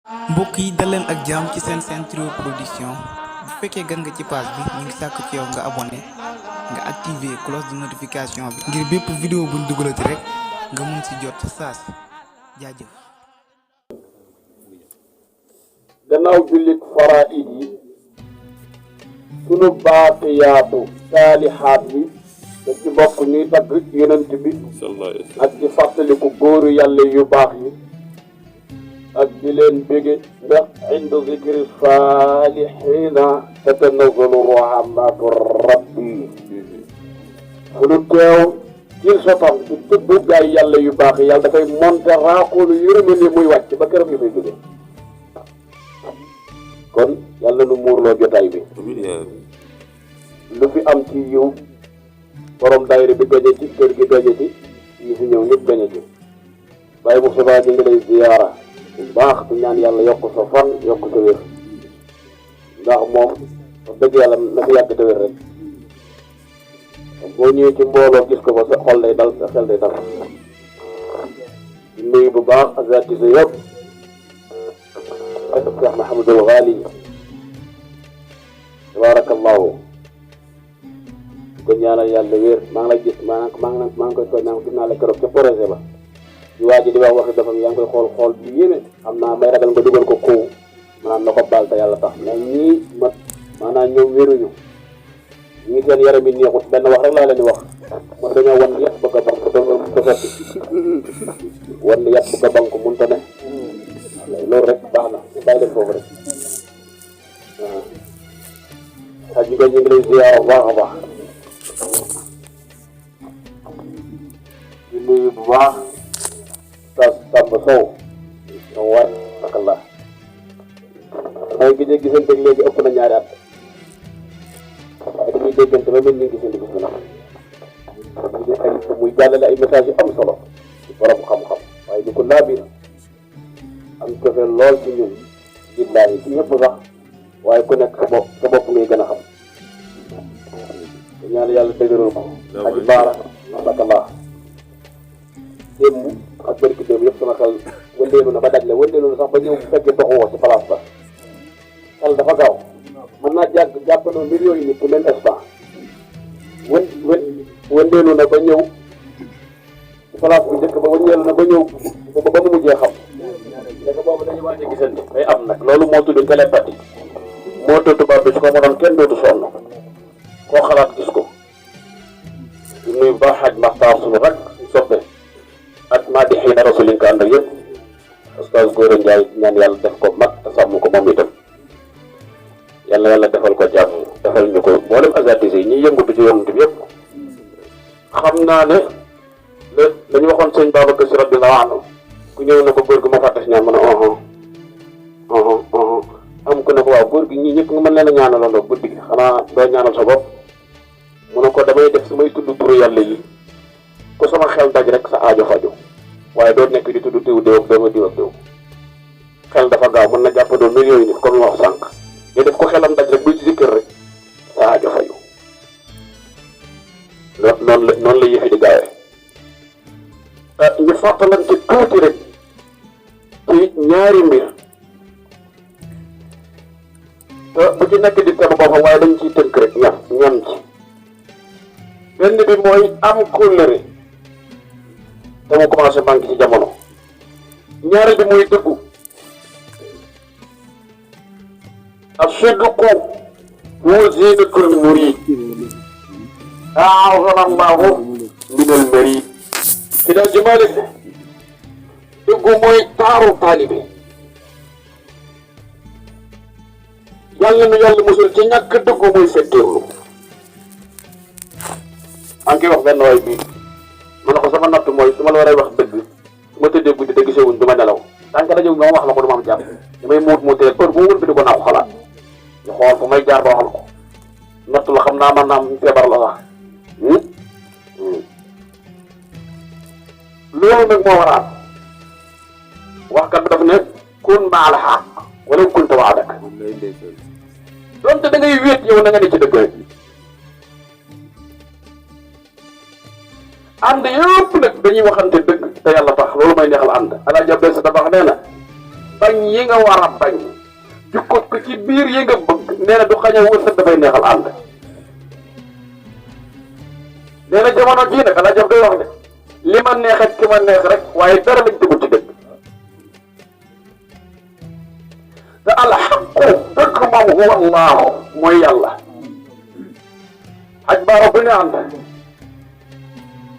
mbokk yi dal leen ak jàmm ci seen Trio Production bu fekkee gan nga ci page bi ñu ngi sàkk ci yow nga abonné nga activer cloche de notification bi ngir bépp vidéo buñ dugalati rek nga mun ci jot saa si jaajëf. gannaaw jullit faraid yi sunu baaqiyaatu saalihaat yi da ci bokk ñuy tagg yonent bi ak ci fàttaliku góoru yàlla yu baax yi ak di leen bége ndax inda zikri saalihiina tatanazzalu rahmatu rabbi fu nu teew ci sotam ci tudd gaay yàlla yu baax yi yàlla dafay monte raaxoolu yërmande muy wàcc ba këram yi fay jóge kon yàlla nu muurloo jotaay bi lu fi am ci yiw borom daayira bi gañe ci kër gi gañe ci yi fi ñëw ñëpp gañe ci bàyyi mu sabaa ñu ngi lay ziyaara bu baax di ñaan yàlla yokk sa fan yokk sa wér ndax moom wax dëgg yàlla na fi yàgg te wér rek boo ñëwee ci mbooloo gis ko ba sa xol day dal sa xel day dal di nuyu bu baax asatise yëpp ak Cheikh Mahamadul Ghali tabarakallahu di ko ñaanal yàlla wér maa ngi lay gis maa ngi koy tooñ naa gis naa la keroog ca projet ba di waa ji di wax waxi dafa yaa ngi koy xool bi yéeme xam naa may ragal nga dugal ko kaw maanaam na ko baal te yàlla tax mais ñii maanaam ñoom wéruñu ñii seen yaram yi neexut benn wax rek laa leen di wax man dañoo wan yàpp bëgg a bank ko sotti wan yàpp bëgg a bank mënta ne loolu rek baax na bàyyi leen foofu rek waaw xaj bi ñu ngi lay ziyaar bu baax a baax di nuyu bu baax Samba Sow ñoo war takallah mooy gi ñu gisante léegi ëpp na ñaari at waaye dañuy déggante ba mel ni gisante gis na muy jàllale ay message yu am solo ci borom xam-xam waaye di ko laabiir am cofee lool ci ñun billaahi ci ñëpp sax waaye ku nekk sa bopp ngay gën a xam te ñaan yàlla dëgëral ko aji baara takallah démb ak barki démb yëpp sama xel wëndeelu na ba daj la wëndeelu na sax ba ñëw bu fekkee doxuwoo ci place ba xel dafa gaaw mën naa jàppandoo millions yi nit ku même instant wëndeelu na ba ñëw ci place bu njëkk ba wëndeelu na ba ñëw ba mu mujjee xam léegi boobu dañuy waaj a gisante day am nag loolu moo tudd télépathie moo tudd tubaab bi su ko mënoon kenn dootu sonn koo xalaat gis ko di nuyu baax xaj maxtaar suñu rek soppe ak maa di xëy na rasulin ka ànd ak yëpp Oustaz Gora Ndiaye ñaan yàlla def ko mag te sàmm ko moom itam yàlla defal ko jàmm defal ñu ko mboolem asatise yi ñuy yëngatu ci yonent bi yëpp xam naa ne dañu waxoon sëñ Babacar Si radiyallahu anhu ku ñëw na ko góor gi ma fàtte si ñaan mu ne am ku ne ko waaw góor gi ñii ñëpp nga mën leen a ñaanalandoo guddi gi xanaa doo ñaanal sa bopp mu ne ko damay def samay tudd turu yàlla yi ku sama xel daj rek sa aajo faju waaye doo nekk di tudd diw ak diw xel dafa gaaw mën na jàppandoo millions yi nit comme wax sànq nga def ko xelam daj rek buy ci sikkër rek sa aajo faju noonu la yëfi di gaawee ñu fàttalante tuuti rek ci ñaari mbir te bu ci nekk di tegu boppam waaye dañ ciy tënk rek ñam ci benn bi mooy am kóllëre te mu commencé manqué ci jamono ñaari bi muy dëggu as-sidqu huwa zinatul murid a'azana Allahu minal marid ci daal ji Malik dëggu mooy taaru taalibe yàlla nu yàlla musul ci ñàkk dëggu muy fetteerlu maa ngi koy wax benn waay bii ma ne ko sama natt mooy su ma la war a wax dëgg su ma tëddee guddi te gisewuñ du ma nelaw tànk rajo bi ma wax la ko du ma am jàpp damay muut rek heure bu wër bi di ko naaw xalaat di xool fu may jaar ba waxal ko natt la xam naa man naam feebar la sax loolu nag moo waraat waxkat bi daf ne kun maal xaq wala kunta waxdak donte da ngay wéet yow na nga ne ci dëgg rek ànd yëpp nag dañuy waxante dëgg te yàlla tax loolu may neexal ànd Alaaji Abdou Sa Dabakh nee na bañ yi nga war a bañ jukko ko ci biir yi nga bëgg nee na du xaña wërsëg dafay neexal ànd nee na jamono jii nag ala jaf day wax ne li ma neex ak ki ma neex rek waaye dara lañ tegul ci dëgg te alxaqu dëgg moom huwa allahu mooy yàlla xaj baara bu ne ànd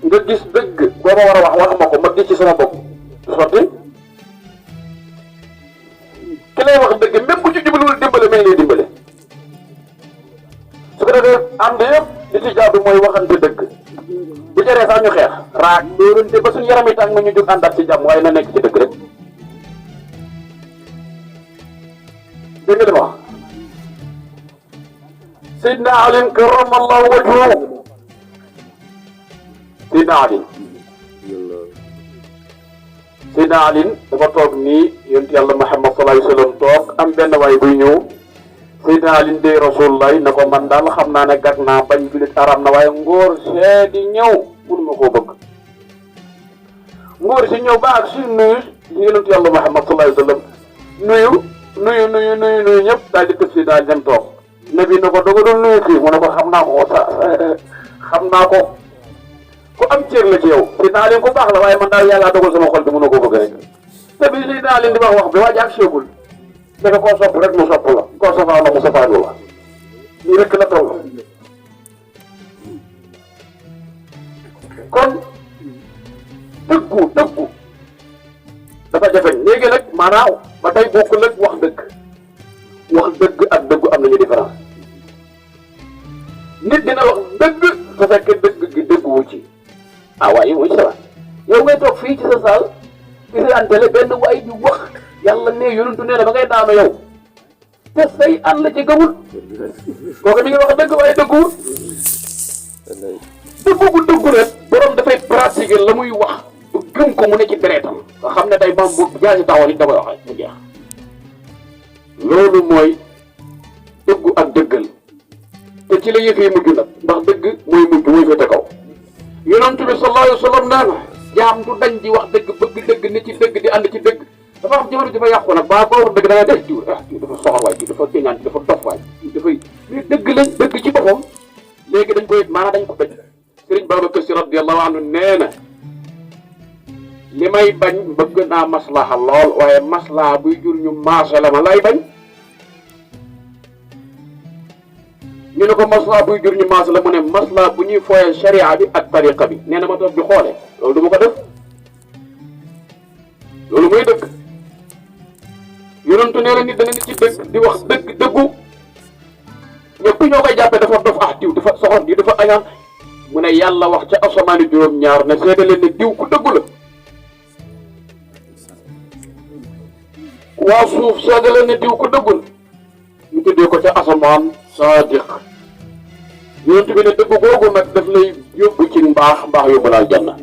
nga gis dëgg boo ma war a wax ma ko ma gis ci sama bopp du sotti ki lay wax dëgg même bu ci jubluwul dimbale mi ngi lay dimbale su ko defee ànd yëpp li ci jaadu mooy waxante dëgg bu jëree sax ñu xeex raak dóorante ba suñu yaram yi tàng ñu jóg àndaat ci jàmm waaye na nekk ci dëgg rek dégg nga li ma wax Seydina Ali karamallahu wajhahu Seydina Ali dafa toog nii yonent yàlla Muhammad sallallahu alayhi wa sallam toog am benn waay buy ñëw Seydina Ali de Rasulullah na ko man daal xam naa ne gàtt naa bañ julit aram na waaye ngóor see di ñëw mënuma koo bëgg ngóor si ñëw ba ak si nuyu yonent yàlla Muhammad sallallahu alayhi wa sallam nuyu ñëpp daal di tëb si daal dem toog nabi na ko doga dul nuyu kii mu ne ko xam naa ko xam naa ko ku am cër la ci yow Seydina Ali ku baax la waaye man daal yàlla dogal sama xol bi mën na koo bëgg rek te bi Seydina Ali di wax bi waa jaag séegul dafa koo sopp rek mu sopp la koo safaan la mu safaanu la lii rek la toll kon dëggu dafa jafeñ léegi nag maanaam ba tey bokkul ak wax dëgg ak dëggu am nañu différence nit dina wax dëgg su fekkee dëgg gi dëgguwu ci waaye muy sala yow ngay toog fii ci sa saal di antele benn waay di wax yàlla ne yonentu nee na ba ngay daanu yow te say an la ci gëmul kooku mi ngi wax dëgg waaye dëgguwul dëggu rek borom dafay pratiquer la muy wax bu gëm ko mu ne ci deretam nga xam ne day moom bu jaasi taxaw it da koy waxee mu jeex loolu mooy dëggu ak dëggal te ci la yëf yi mujj nag ndax dëgg mooy mujj mooy féete kaw yonent bi sallallahu alayhi wa sallam nee na jaam du dañ di wax dëgg bëgg dëgg ne ci dëgg di ànd ci dëgg dafa am jamono dafa yàqu nag ba boo wax dëgg da ngay def jiw jiw dafa soxor waay jiw dafa téñaan dafa dof waay jiw dafay mais dëgg lañ dëgg ci boppam léegi dañ koy maanaam dañ ko bañ Sëriñ Babacar Si radiyallahu anhu nee na li may bañ bëgg naa maslaha lool waaye maslaha buy jur ñu maase la ma lay bañ ñu ne ko maslaha buy jur ñu maase la mu ne maslaha bu ñuy fooyee sharia bi ak tariqa bi nee na ma toog di xoole loolu du ma ko def loolu mooy dëgg yonentu nee na nit dana nit ci dëgg di wax dëgg dëggu ñëpp ñoo koy jàppee dafa dof diw dafa soxor diw dafa añaan mu ne yàlla wax ca asamaani juróom-ñaar ne seede leen ne diw ku dëggu la waa suuf seede leen ne diw ku dëggu la ñu tuddee ko ca asamaan saadiq yonent bi ne dëgg googu nag daf lay yóbbu ci mbaax yóbbu la aljanna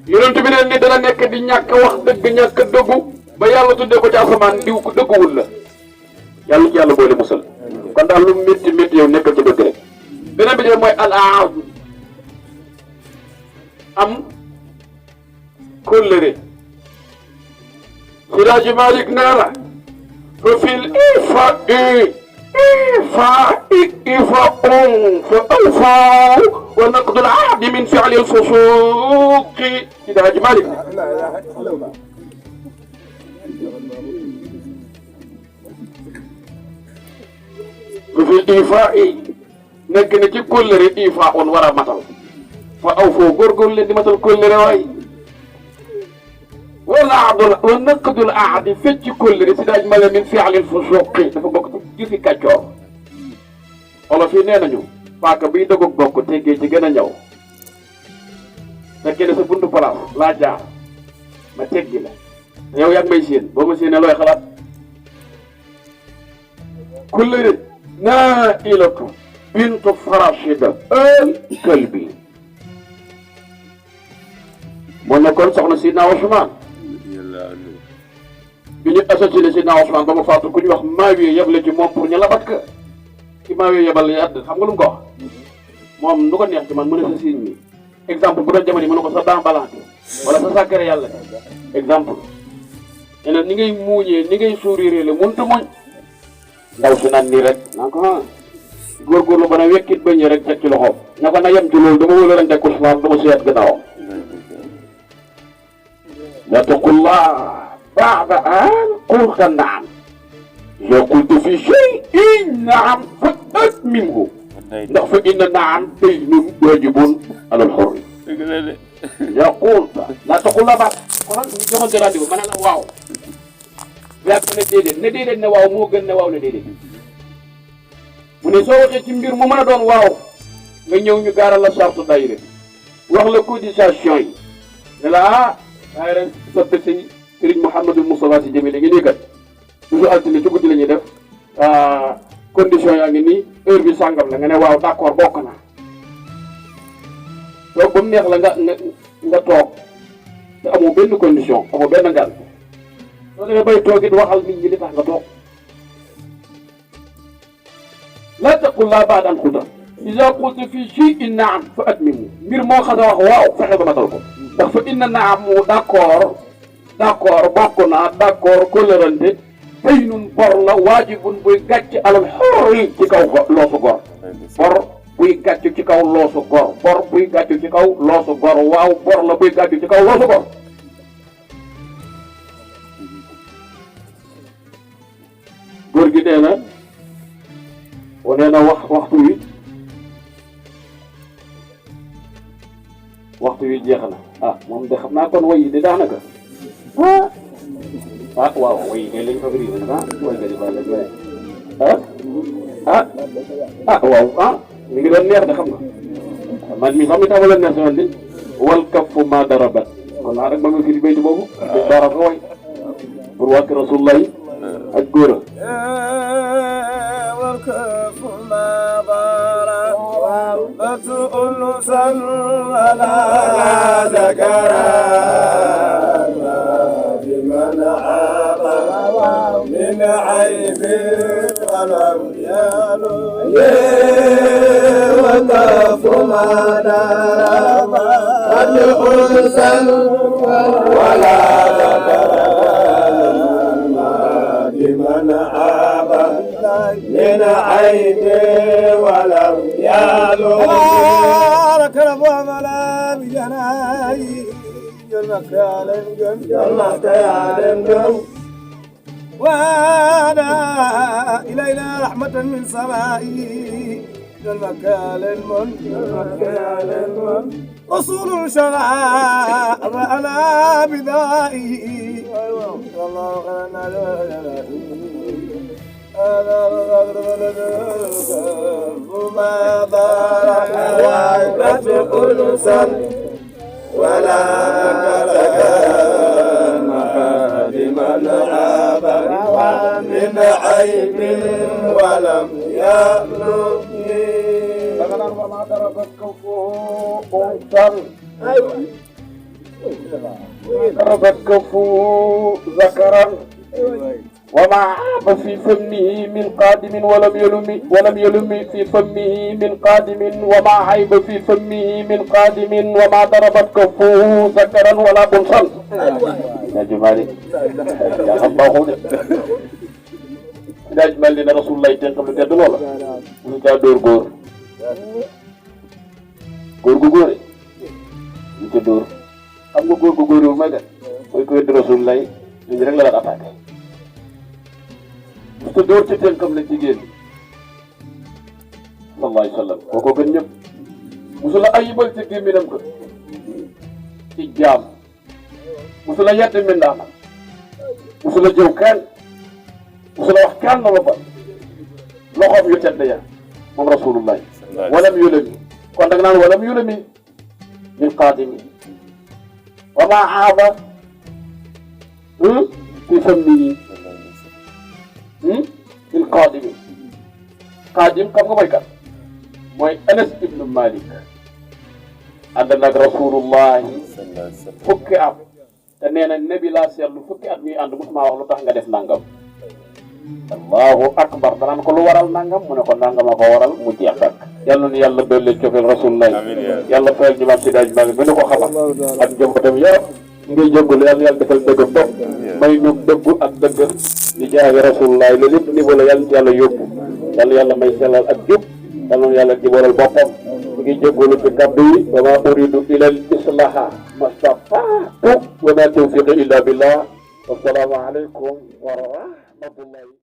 yonent bi ne ni dana nekk di ñàkk wax dëgg ñàkk dëggu ba yàlla tuddee ko ci asamaan diw ku dëgguwul la yàlla ci yàlla boole musal kon daal lu métti métti yow nekkal ci dëgg rek beneen bi de mooy al aad am kóllëre Siraaji Malik nee na fa fil إيفاء فأوفوا ونقض العهد من فعل الفسوق إذا أجمالك وفي الإيفاء نجنتي كل إيفاء ورا مثل فأوفوا غرغر لدي مثل كل رواي ونقض العهد فج كل إذا أجمل من فعل الفسوق فبقت جفي كجور wala fii nee nañu paaka biy dogog bokk teggee ci gën a ñëw fekkee ne sa buntu place laa jaar ma teggi la yow yaa ngi may séen boo ma séenee looy xalaat kullëre naa ilatu bintu farashida al kalbi moo nekkoon soxna Sidna Usmaan bi ñu assassiné si naa Ousmane ba mu faatu ku ñu wax Maawiya yeble ci moom pour ñu labat ka ci Maawiya yebal yadd xam nga lu mu ko wax moom lu ko neex ci man mu ne sa signe mi exemple bu doon jamono yi mën na ko sa dent balance wala sa sàkkare yàlla exemple nee na ni ngay muuñee ni ngay sourire le mënut a muñ ndaw si naan nii rek naa ko góorgóorlu ba ne wekkit bañ rek teg ci loxoom na ko na yem ci loolu dama wóolu rek teg ko Ousmane dama seet gannaawam la taqullah ba'da an qulta naam ya qultu fi shay'in naam fa atmimhu ndax fa inna naam baynun wajibun alal hurri ya qulta la taqullah ba kon ñu joxante rendez-vous ma ne la waaw yaa ne déedéet ne waaw moo gën ne waaw ne déedéet mu ne soo waxee ci mbir mu mën a doon waaw nga ñëw ñu gaaral la charte daayira wax la cotisation yi ne la daayira soppe si Serigne Mouhamadou Moustapha Sy Djamil ngi nii kat bisu altine ci guddi la ñuy def condition yaa ngi nii heure bi sàngam la nga ne waaw d'accord bokk naa toog ba mu neex la nga toog te amoo benn condition amoo benn ngal soo demee bay toog it waxal nit ñi li tax nga toog laa taqul laa ba'da an qulta iza qulta fi shay'in naam fa atmimu mbir moo xam ne wax waaw fexe ba matal ko ndax fa inna naam mu d'accord bokk naa d'accord kóllërante baynun bor la waajibun buy gàcc alal xorri ci kaw loosu gor bor buy gàcc ci kaw loosu gor bor buy gàcc ci kaw loosu gor waaw bor la buy gàcc ci kaw loosu gor góor gi nee na wane na waxtu wi jeex na moom de xam naa kon way yi de daanaka waaw way yi de lañ favorisé nag way nga di bàyyi la waaw mi ngi doon neex de xam nga man mi sax mi tax ma leen neex si man de wal kaffu ma darabat kon naa rek ba nga firi bayti boobu dara ko way pour wàkk rasulullah ak góor wal kaffu ma darabat unsan wala zakara biman aaba min aybi ولم يلو وكف ما دار قد أرسل ولا ذكر لمن عاب من عيب ولم يلو بارك رب وملا بجناي جنك يعلم وانا الينا رحمة من سمائي المكان المن رسول شرع رأنا بدائي والله ما ضربت أنسا ولا كلام لمن عاب من عيب ولم يبلغني وما ضربت كفوه أنسا ضربت كفوه ذكرا وما عاب في فمه من قادم ولم يلم في فمه من قادم وما عيب في فمه من قادم وما ضربت كفوه ذكرا ولا بنصا يا جمالي يا الله لا أجمل لنا رسول الله تنقل تدل ولا نتا دور غور نتا دور am nga góor gu góor yu mag mooy ko wedd rasul lay ñu rek la la attaqué te dóor ci tënkam la jigéen sallallahu alayhi wa sallam kooko gën ñëpp musula ayibal ci gémminam ko ci jaam musula yedd mindaanam musula jëw kenn musula wax kenn na la ba loxoom yu tedd ya moom rasulullah walam yulami kon da nga naan walam yulami min qaadimi wa ma aaba fi fammihi min qaadimi qaadim xam nga mooy kat mooy Anas ibnu Malik ànd nag rasulullahi fukki am te nee na nebi laa seetlu fukki at ñuy ànd musuma wax lu tax nga def nangam allahu akbar danaan ko lu waral nangam mu ne ko nangam a ko waral mu jeex tak yàlla nu yàlla dolli cofeel rasulullah yàlla fayal ñu maam si daaj maa ngi nu ko xamal ak njabootam yëpp ngay jégalu yàlla yàlla defal dëggam dox may ñu dëggu ak dëgg di jaage rasulullah la lépp niveau la yàlla ci yàlla yóbbu yàlla may sellal ak jub yàlla nu yàlla jiboolal boppam ñu ngi jégalu ci kàddu yi wa ma uridu ila al islaha mastata'tu wa ma tawfiqi illa billah wassalaamu aleykum wa rahmatullahi